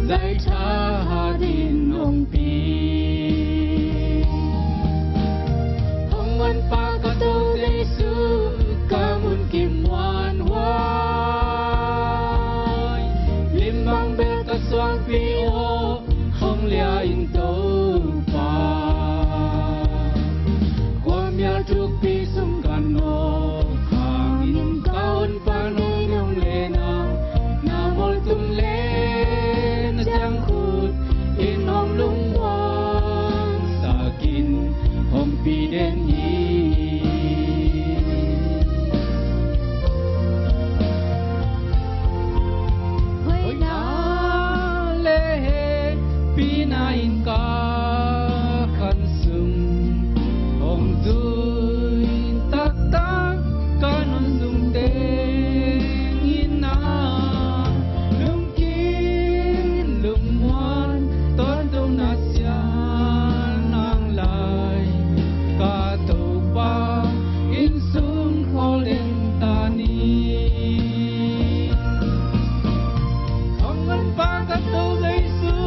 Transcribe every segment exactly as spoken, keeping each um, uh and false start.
Zai tha ding hong pi. Hong Honpa ka Topa Jesu, ka munkim muanhuai. Lim bang bel ka suangpi aw, hong lia in Topa. Khuamial thukpi sung ka nawk hangin ka Honpa na hong lehna, na moltum leh na ciangkhut in hong lungmuang sak in hong pi den hi. Hoihna le hehpihna in ka khan sung hong zui taktak, ka nun sung teng in na lungkim lungmuan, tawntung na sian nang lai, ka Topa in sung khol den ta ni. Hong Honpa ka Topa Jesu,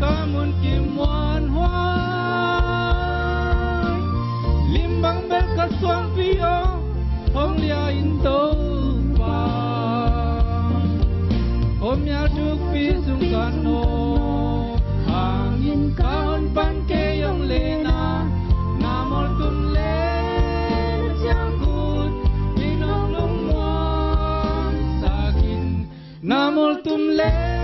ka munkim muanhuai. Lim bang bel ka suangpi aw, hong lia in Topa. Khuamial thukpi sung ka nawk hangin ka Honpa na hong lehna, na moltum leh na ciangkhut in hong lungmuang sak in, na moltum leh